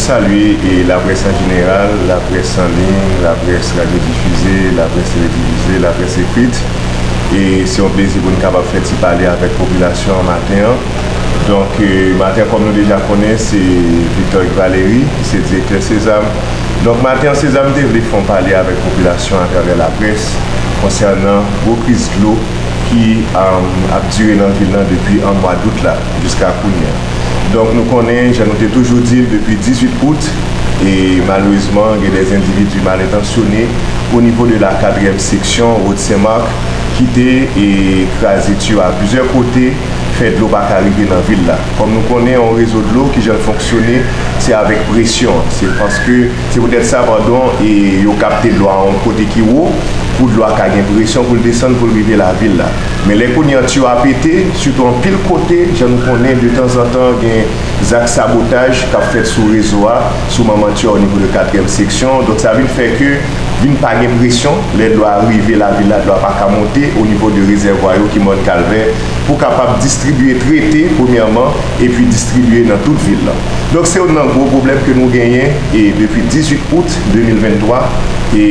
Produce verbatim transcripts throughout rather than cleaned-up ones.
Salye e laprès an jeneral, laprès an liy, laprès radyo difize, laprès teledifize, laprès ekrit. E se yon plezi pou n kapab fè ti pale avèk popilasyon an maten an. Donk, e, maten an, kòm nou deja konnen, se Victor Hugues Valéry ki se direktè Sezam. Donk, maten an, Sezam te vle fè yon pale avèk popilasyon atravè laprès konsènan gwo kriz dlo ki, um, ap dire nan vil lan depi an mwa dout la jiska kounye a. Donk, nou konnen, jan nou te toujou di l, depi dizuit out, e malerezman, gen de endividi mal entansyone o nivo de la katriyèm seksyon, Wot Sen Mak, ki te, e, kraze tiyo a plizyè kote, fè dlo pa ka rive nan vil la. Kòm nou konnen, yon rezo dlo, ki jan l fonksyone, se avèk presyon. Se paske Se poutèt sa, padon, e yo kapte dlo a yon kote ki wo, pou dlo a ka gen presyon pou l desann, pou l rive lavil la. Men lè kounye an tiyo a pete, sitou anpil kote, jan nou konnen, detanzantan, gen zak sabotaj k ap fèt sou rezo a, sou manman tiyo a, o nivo de katriyèm seksyon. Donk, sa vin fè ke vin pa gen presyon. Lè dlo a rive lavil la, dlo a pa ka monte o nivo de rezèvwa yo ki Mòn Kalvè, pou kapab distribye, trete, premyèman, epi distribye nan tout vil la. Donk, se youn nan gwo pwoblèm ke nou genyen, e depi dizuit out de mil venntwa, e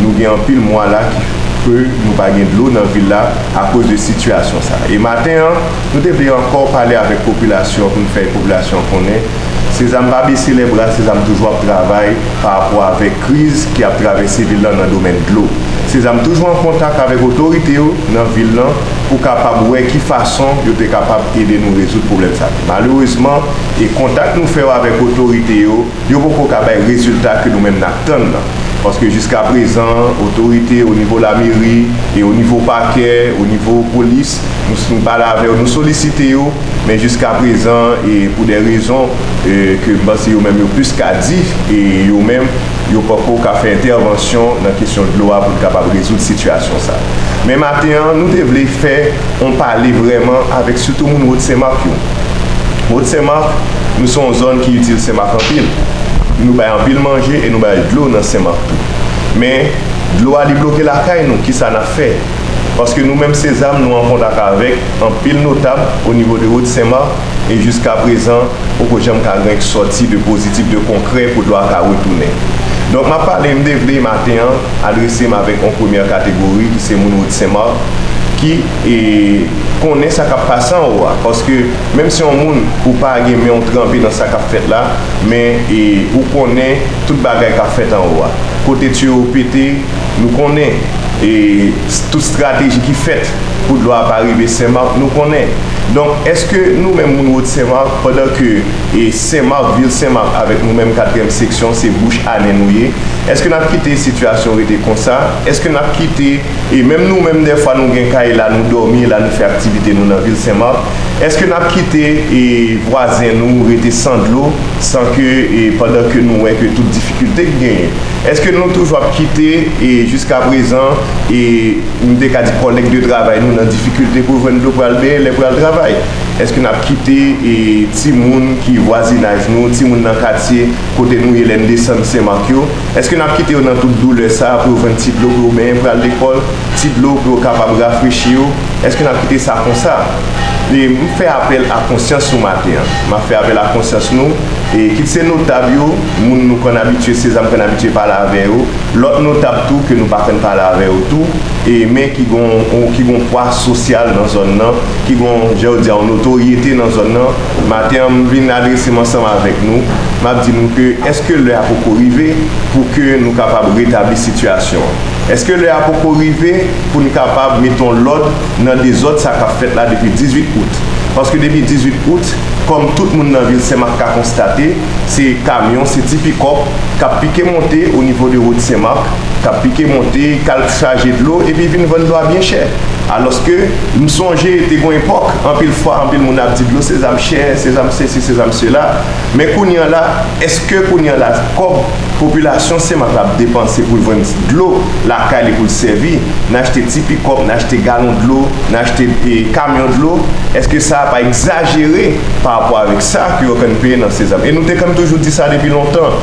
nou gen anpil mwa la ki, ke nou pa gen dlo nan vil la akoz de sitiyasyon sa. E maten an, nou te vle ankò pale avèk popilasyon pou n fè popilasyon konnen, Sezam pa bese lèbra, Sezam toujou ap travay pa rapò avèk kriz ki ap travèse vil lan nan domèn dlo. Sezam toujou an kontak avèk otorite yo nan vil lan pou kapab wè ki fason yo te kapab ede nou rezoud pwoblèm sa. Malerezman, e kontak nou fè yo avèk otorite yo, yo poko ka bay rezilta ke nou menm n ap tann nan. Paske jiska prezan, otorite o nivo lameri e o nivo pakè, o nivo polis, nou, nou pale avè yo, nou solisite yo, men jiska prezan, e pou de rezon, e, ke m panse yo menm yo plis ka di, e yo menm, yo poko ka fè entèvansyon nan kesyon dlo a pou n kapab rezoud sitiyasyon sa. Men maten an, nou te vle fè yon pale vrèman avèk sitou moun Wot Sen Mak yo. Wot Sen Mak, nou se yon zòn ki itil Sen Mak anpil. Nou bay anpil manje e nou bay dlo nan Sen Mak tou. Men, dlo a li bloke lakay nou, kisa n ap fè? Paske nou menm Sezam, nou an kontak avèk anpil notab o nivo de Wot Sen Mak e jiska prezan, poko janm ka gen sòti de pozitif, de konkrè pou dlo a ka retounen. Donk, m ap pale, m te vle maten an, adrese m avèk yon premyè kategori ki se moun Wot Sen Mak, ki, e, konnen sa k ap pase anwo a. Paske menm si yon moun ou pa gen men w tranpe nan sa k ap fèt la, men, e, ou konnen tout bagay k ap fèt anwo a. Kote tiyo yo pete, nou konnen, e, s- tout estrateji ki fèt pou dlo a pa rive Sen Mak, nou konnen. Donk, èske nou menm moun Wot Sen Mak, pandan ke, e, Sen Mak, vil Sen Mak avèk nou menm katriyèm seksyon, se bouch a nen nou ye, èske n ap kite sitiyasyon rete konsa? Èske n ap kite, e menm nou menm dèfwa nou gen kay la nou dòmi, la nou fè aktivite nou nan vil Sen Mak, èske n ap kite, e, vwazen nou rete san dlo, san ke, e, pandan ke nou wè ke tout difikilte k genyen? Èske nou toujou ap kite, e, jiska prezan, e, m te ka di kòlèg de travay nou nan difikilte pou jwenn dlo pou al benyen lè pou al travay? Èske n ap kite, e, timoun ki vwazinaj nou, timoun nan katye kote nou ye lè n desann Sen Mak yo, èske n ap kite yo nan tout doulè sa a pou yo jwenn ti dlo pou yo benyen, pou yo al lekòl, ti dlo pou yo kapab rafrechi yo? Èske n ap kite sa konsa? E m fè apèl a konsyans nou maten an. M ap fè apèl a konsyans nou. E kit se notab yo, moun nou konn abitye, Sezam konn abitye pale avè yo, lòt notab tou ke nou pa konn pale avè yo tou, e men ki gon, ki gon pwa sosyal nan zòn nan, ki gon, jan yo di a, yon notoryete nan zòn nan. Maten an, m vin adrese m ansanm avèk nou. M ap di nou ke èske lè a poko rive pou ke nou kapab retabli sitiyasyon an? Èske lè a poko rive pou n kapab mete yon lòd nan dezòd sa k ap fèt la depi dizuit out? Paske depi dizuit out, kòm tout moun nan vil Sen Mak ka konstate, se kamyon, se ti pikòp k ap pike monte o nivo de wout Sen Mak, k ap pike monte, k al chaje dlo, epi vin vann dlo a byen chè. Alòske, m sonje, te gon epòk, anpil fwa, anpil moun ap di dlo Sezam chè, Sezam sesi, Sezam sela. Men kounye a la, èske kounye a la, kòb popilasyon Sen Mak la ap depanse pou l jwenn dlo lakay li pou l sèvi, n achte ti pikòp, n achte galon dlo, n achte, e, kamyon dlo, èske sa a pa egzajere pa rapò avèk sa ke yo konn peye nan Sezam? E nou te konn toujou di sa depi lontan.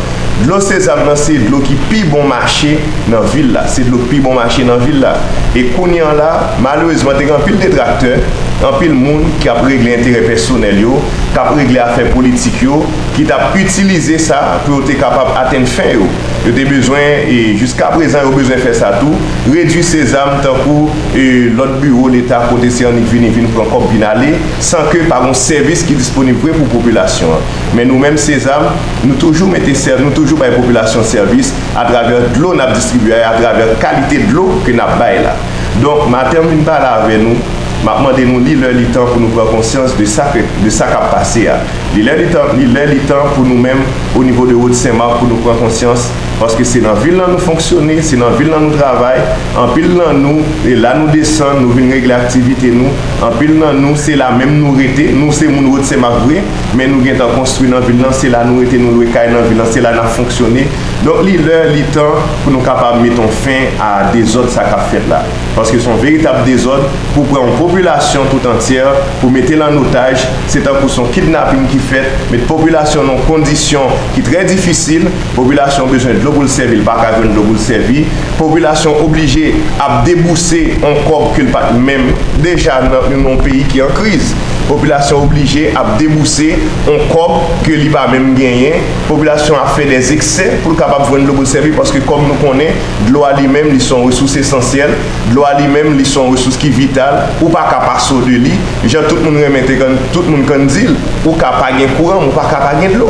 Dlo Sezam nan se dlo ki pi bon mache nan vil la. Se dlo ki pi bon mache nan vil la. E kounye a la, malerezman, te gen anpil detraktè Anpil moun k ap regle enterè pèsonèl yo, k ap regle afè politik yo, ki t ap itilize sa pou yo te kapab atenn fen yo. Yo te bezwen, e jiska prezan yo bezwen fè sa tou, redui se zam tankou e lòt biwo Leta kote se annik vini vin pran kòb vin ale, san ke pa gon sèvis ki disponib vre pou popilasyon an. Men nou menm se zam, nou toujou mete sè, nou toujou bay popilasyon sèvis atravè dlo n ap distribye a, atravè kalite dlo ke n ap bay la. Donk, maten m vin pale avè nou, m ap mande nou li lè li tan pou nou pran konsyans de sa ke, de sa k ap pase a. Li lè li tan, li lè li tan pou nou menm, o nivo de Wòd Senmak, pou nou pran konsyans, paske se nan vil lan nou fonksyone, se nan vil lan nou travay, anpil nan nou, e la nou desann, nou vin regle aktivite nou, anpil nan nou, se la menm nou rete, nou se moun Wòd Senmak vre, men nou gentan konstwi nan vil lan, se la nou rete, nou lwe kay nan vil lan, se la n ap fonksyone. Donk, li lè, li tan pou nou kapab mete yon fen a dezòd sa k ap fèt la. Paske se yon veritab dezòd pou pran yon popilasyon tout antyè, pou mete l an otaj, se tankou se yon kidnaping ki fèt, met popilasyon nan yon kondisyon ki trè difisil, popilasyon bezwen dlo pou l sèvi, l pa ka jwenn dlo pou l sèvi, popilasyon oblije ap debouse yon kòb ke l pa t menm deja nan, nan yon peyi ki an kriz. Popilasyon oblije ap debouse yon kòb ke li pa menm genyen. Popilasyon ap fè dè eksè pou l kapab jwenn dlo pou l sèvi, paske kòm nou konnen, dlo a li menm, li se yon resous esansyèl. Dlo a li menm, li se yon resous ki vital. Ou pa ka pase w de li. Jan tout moun renmen te konn, tout moun konn di l, ou ka pa gen kouran, men ou pa ka pa gen dlo.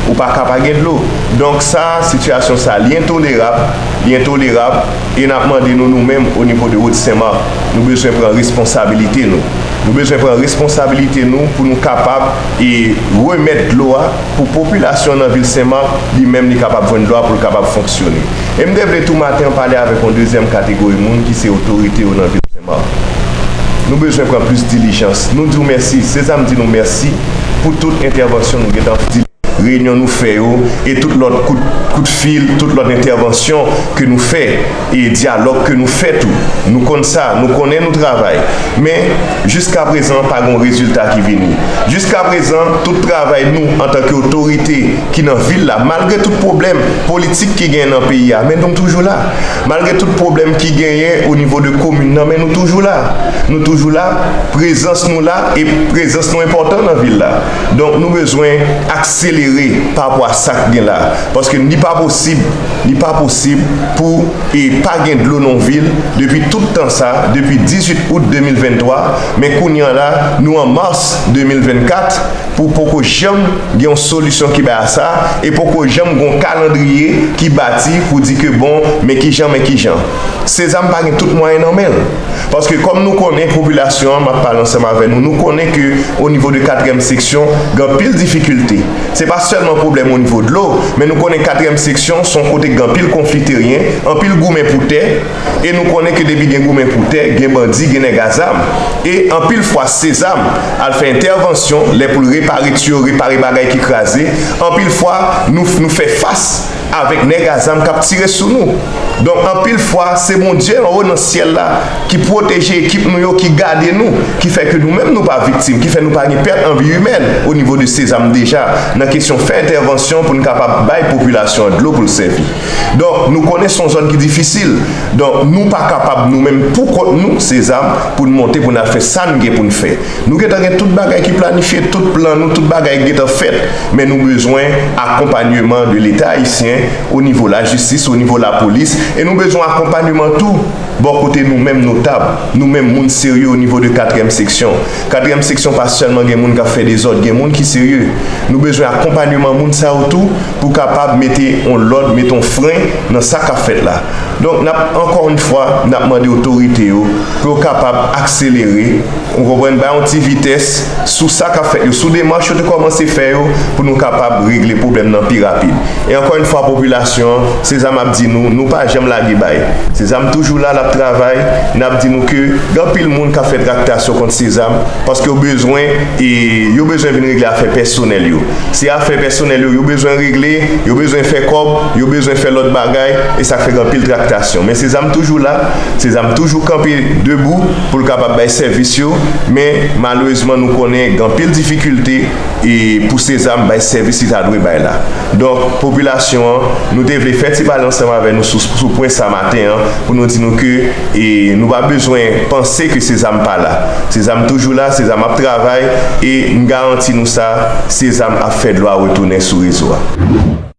Ou pa ka pa gen dlo. Donk sa, sitiyasyon sa, li entolerab, li entolerab, e n ap mande nou, nou menm, o nivo de Wòd Senmak, nou bezwen pran responsabilite nou. Nou bezwen pran responsabilite nou pou nou kapab e remèt dlo a pou popilasyon nan vil Senmak, li menm li kapab jwenn dlo a pou l kapab fonksyone. E m te vle tou maten an pale avèk yon dezyèm kategori moun ki se otorite yo nan vil Senmak. Nou bezwen pran plis dilijans. Nou di w mèsi, se sa m di nou mèsi pou tout entèvansyon nou gentan di. Reyinyon nou fè yo, e tout lòt kout, kout fil, tout lòt entèvansyon ke nou fè, e dyalòg ke nou fè tou. Nou konn sa, nou konnen nou travay. Men, jiska prezan, pa gen rezilta ki vini. Jiska prezan, tout travay nou, antanke otorite ki nan vil la, malgre tout pwoblèm politik ki genyen nan peyi a, men nou toujou la. Malgre tout pwoblèm ki genyen o nivo de komin nan, men nou toujou la. Nou toujou la. Prezans nou la, e prezans nou enpòtan nan vil la. Donk, nou bezwen akselere pa rapò a sa k gen la. Paske li pa posib, li pa posib pou e pa gen dlo nan yon vil depi tout tan sa, depi dizuit out de mil venntwa, men kounye a la, nou an mas de mil vennkat, pou poko janm gen yon solisyon ki bay a sa, e poko janm gen yon kalandriye ki bati pou di ke bon, men kijan, men kijan. Sezam pa gen tout mwayen nan men l. Paske kòm nou konnen popilasyon an, m ap pale ansanm avè nou, nou konnen ke o nivo de katriyèm seksyon, gen anpil difikilte. Se pa sèlman pwoblèm o nivo dlo, men nou konnen katriyèm seksyon se yon kote ki gen anpil konfli teryen, anpil goumen pou tè, e nou konnen ke depi gen goumen pou tè, gen bandi, gen nèg a zam. E anpil fwa, Sezam al fè entèvansyon lè pou l repare tiyo, repare bagay ki kraze. Anpil fwa, nou, nou fè fas avèk nèg a zam k ap tire sou nou. Donk, anpil fwa, se Bondye anwo nan syèl la ki pwoteje ekip nou yo, ki gade nou, ki fè ke nou menm nou pa viktim, ki fè nou pa gen pèt an vi imèn o nivo de Sezam deja, nan kesyon fè entèvansyon pou n kapab bay popilasyon an dlo pou l sèvi. Donk, nou konnen se yon zòn ki difisil. Donk, nou pa kapab nou menm pou kont nou, Sezam, pou n monte pou n al fè sa n gen pou n fè. Nou gentan gen tout bagay ki planifye, tout plan nou, tout bagay gentan fèt, men nou bezwen akonpanyeman de Leta ayisyen o nivo lajistis, o nivo lapolis, e nou bezwen akonpanyeman tou bò kote nou menm notab, nou menm moun serye o nivo de katriyèm seksyon. Katriyèm seksyon pa sèlman gen moun k ap fè dezòd, gen moun ki serye. Nou bezwen akonpanyeman moun sa yo tou pou kapab mete yon lòd, mete yon fren nan sa k ap fèt la. Donk, n ap, ankò yon fwa, n ap mande otorite yo pou yo kapab akselere, ou konprann, bay yon ti vitès sou sa k ap fèt yo, sou demach yo te kòmanse fè yo pou nou kapab regle pwoblèm nan pi rapid. E ankò yon fwa, popilasyon an, Sezam ap di nou, nou pa janm lage bay. Sezam toujou la, l ap travay. N ap di nou ke gen anpil moun k ap fè traktasyon kont Sezam paske yo bezwen, e yo bezwen vin regle afè pèsonèl yo. Se afè pèsonèl yo, yo bezwen regle, yo bezwen fè kòb, yo bezwen fè lòt bagay, e sa k fè gen anpil traktasyon. stasyon. Men Sezam toujou la, Sezam toujou kanpe debou pou l kapab bay sèvis yo, men malerezman nou konnen gen anpil difikilte e pou Sezam bay sèvis li ta dwe bay la. Donk, popilasyon an, nou te vle fè ti pale ansanm avè nou sou, sou pwen sa maten an, pou nou di nou ke e nou pa bezwen panse ke Sezam pa la. Sezam toujou la, Sezam ap travay, e m garanti nou sa, Sezam ap fè dlo a retounen sou rezo a.